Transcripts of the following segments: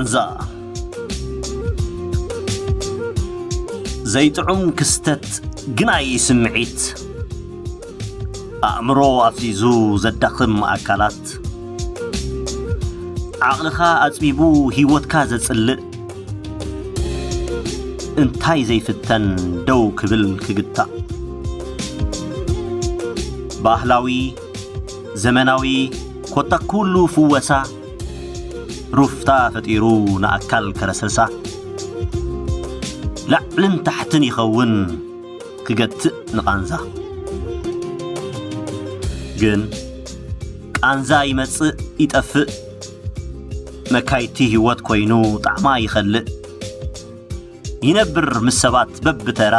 እዛ ዘይጥዑም ክስተት ግናይ ስምዒት፣ ኣእምሮ ኣፍዚዙ ዘዳኽም ኣካላት፣ ዓቕልኻ ኣጽቢቡ ህይወትካ ዘጽልእ፣ እንታይ ዘይፍተን ደው ክብል ክግታእ። ባህላዊ፣ ዘመናዊ፣ ኮታ ኩሉ ፍወሳ ሩፍታ ፈጢሩ ንኣካል ከረስርሳ። ላዕልን ታሕትን ይኸውን ክገትእ ንቓንዛ። ግን ቃንዛ ይመጽእ ይጠፍእ፣ መካይቲ ህይወት ኮይኑ ጣዕማ ይኸልእ። ይነብር ምስ ሰባት በብተራ፣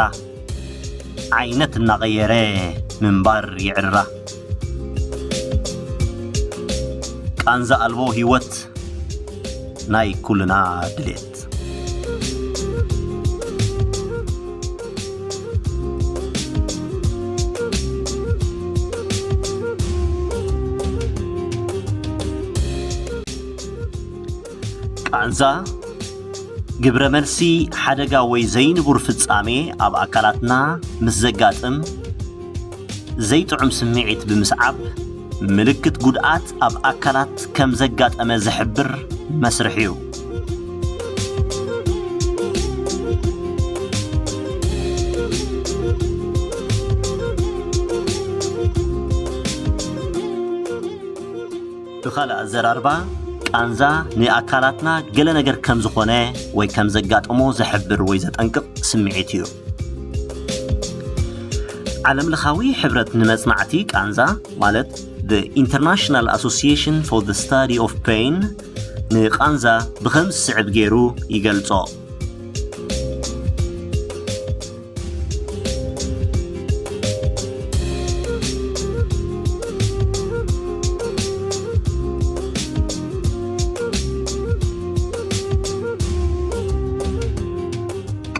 ዓይነት እናቐየረ ምንባር ይዕርራ። ቃንዛ ኣልቦ ህይወት ናይ ኩልና ድሌት። ቃንዛ ግብረ መልሲ ሓደጋ ወይ ዘይንቡር ፍጻሜ ኣብ ኣካላትና ምስ ዘጋጥም፣ ዘይጥዑም ስምዒት ብምስዓብ፣ ምልክት ጉድኣት ኣብ ኣካላት ከም ዘጋጠመ ዝሕብር መስርሕ እዩ። ብኻልእ ኣዘራርባ፣ ቃንዛ ንኣካላትና ገለ ነገር ከም ዝኾነ ወይ ከም ዘጋጠሞ ዘሕብር ወይ ዘጠንቅቕ ስምዒት እዩ። ዓለምለኻዊ ሕብረት ንመጽናዕቲ ቃንዛ፣ ማለት The International Association for the Study of Pain፣ ንቃንዛ ብኸም ዝስዕብ ገይሩ ይገልጾ።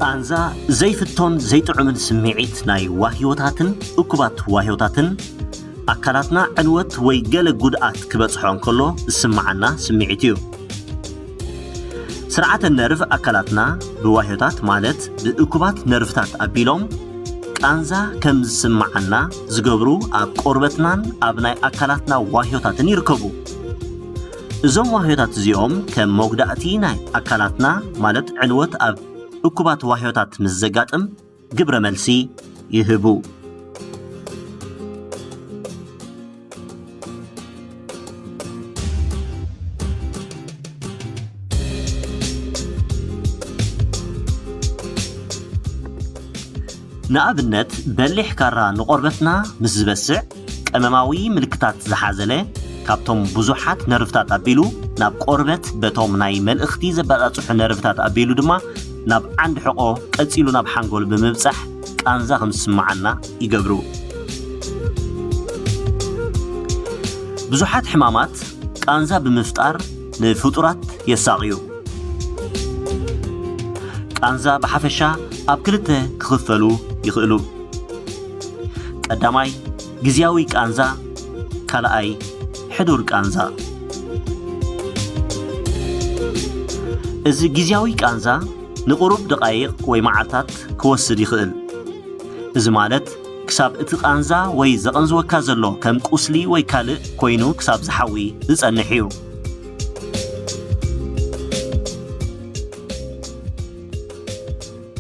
ቃንዛ ዘይፍቶን ዘይጥዑምን ስምዒት ናይ ዋህዮታትን እኩባት ዋህዮታትን ኣካላትና ዕንወት ወይ ገለ ጉድኣት ክበጽሖ እንከሎ ዝስምዓና ስምዒት እዩ። ስርዓተ ነርቭ ኣካላትና ብዋህዮታት፣ ማለት ብእኩባት ነርቭታት ኣቢሎም ቃንዛ ከም ዝስምዓና ዝገብሩ ኣብ ቆርበትናን ኣብ ናይ ኣካላትና ዋህዮታትን ይርከቡ። እዞም ዋህዮታት እዚኦም ከም መጉዳእቲ ናይ ኣካላትና፣ ማለት ዕንወት ኣብ እኩባት ዋህዮታት ምስ ዘጋጥም ግብረ መልሲ ይህቡ። ንኣብነት፣ በሊሕ ካራ ንቆርበትና ምስ ዝበስዕ፣ ቀመማዊ ምልክታት ዝሓዘለ፣ ካብቶም ብዙሓት ነርቭታት ኣቢሉ ናብ ቆርበት፣ በቶም ናይ መልእኽቲ ዘበጻጽሑ ነርቭታት ኣቢሉ ድማ ናብ ዓንዲ ሕቖ፣ ቀጺሉ ናብ ሓንጎል ብምብጻሕ ቃንዛ ከም ዝስምዓና ይገብሩ። ብዙሓት ሕማማት ቃንዛ ብምፍጣር ንፍጡራት የሳቕዩ። ቃንዛ ብሓፈሻ ኣብ ክልተ ክኽፈሉ ይኽእሉ። ቀዳማይ፣ ግዝያዊ ቃንዛ፣ ካልኣይ፣ ሕዱር ቃንዛ። እዚ ግዝያዊ ቃንዛ ንቁሩብ ደቓይቕ ወይ መዓልታት ክወስድ ይኽእል። እዚ ማለት፣ ክሳብ እቲ ቃንዛ ወይ ዘቐንዝወካ ዘሎ ከም ቁስሊ ወይ ካልእ ኮይኑ ክሳብ ዝሓዊ ዝጸንሕ እዩ።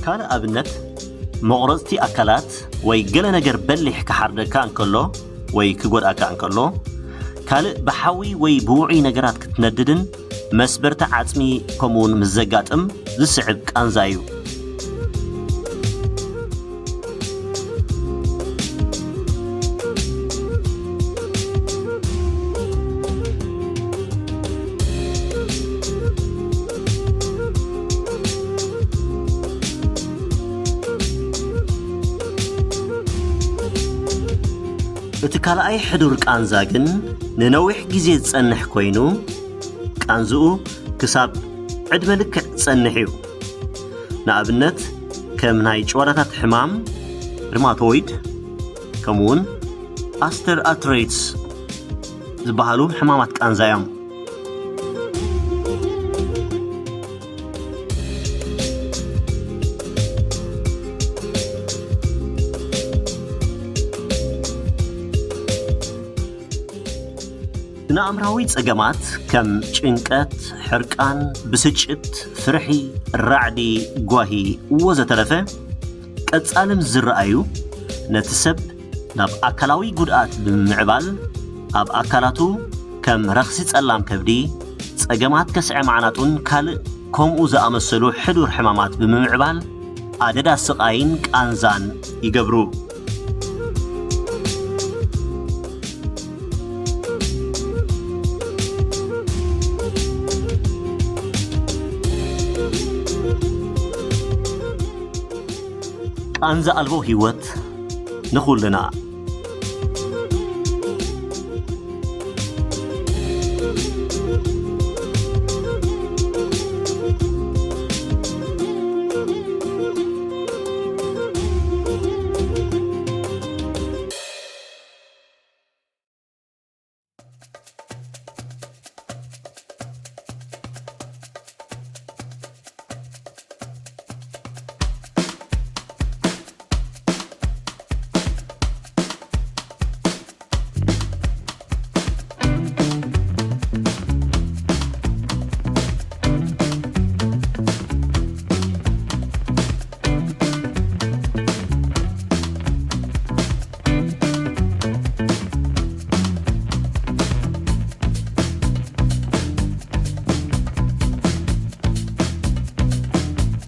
ካልእ ኣብነት፣ መቑረጽቲ ኣካላት ወይ ገለ ነገር በሊሕ ክሓርደካ እንከሎ ወይ ክጎድኣካ እንከሎ፣ ካልእ ብሓዊ ወይ ብውዑይ ነገራት ክትነድድን መስበርቲ ዓጽሚ ከምኡውን ምስ ዘጋጥም ዝስዕብ ቃንዛ እዩ። እቲ ካልኣይ ሕዱር ቃንዛ ግን ንነዊሕ ግዜ ዝጸንሕ ኮይኑ፣ ቃንዝኡ ክሳብ ዕድመ ልክዕ ዝጸንሕ እዩ። ንኣብነት፣ ከም ናይ ጭዋዳታት ሕማም፣ ሪማቶይድ፣ ከምኡውን ኣስተር ኣትሬትስ ዝበሃሉ ሕማማት ቃንዛ እዮም። ንኣእምራዊ ጸገማት ከም ጭንቀት፣ ሕርቃን፣ ብስጭት፣ ፍርሒ፣ ራዕዲ፣ ጓሂ ወዘተረፈ ቀጻሊ ምስ ዝረኣዩ፣ ነቲ ሰብ ናብ ኣካላዊ ጉድኣት ብምምዕባል፣ ኣብ ኣካላቱ ከም ረኽሲ ጸላም ከብዲ፣ ጸገማት ከስዐ ማዕናጡን ካልእ ከምኡ ዝኣመሰሉ ሕዱር ሕማማት ብምምዕባል፣ ኣደዳ ስቓይን ቃንዛን ይገብሩ። ቃንዛ ኣልቦ ህይወት ንኹልና።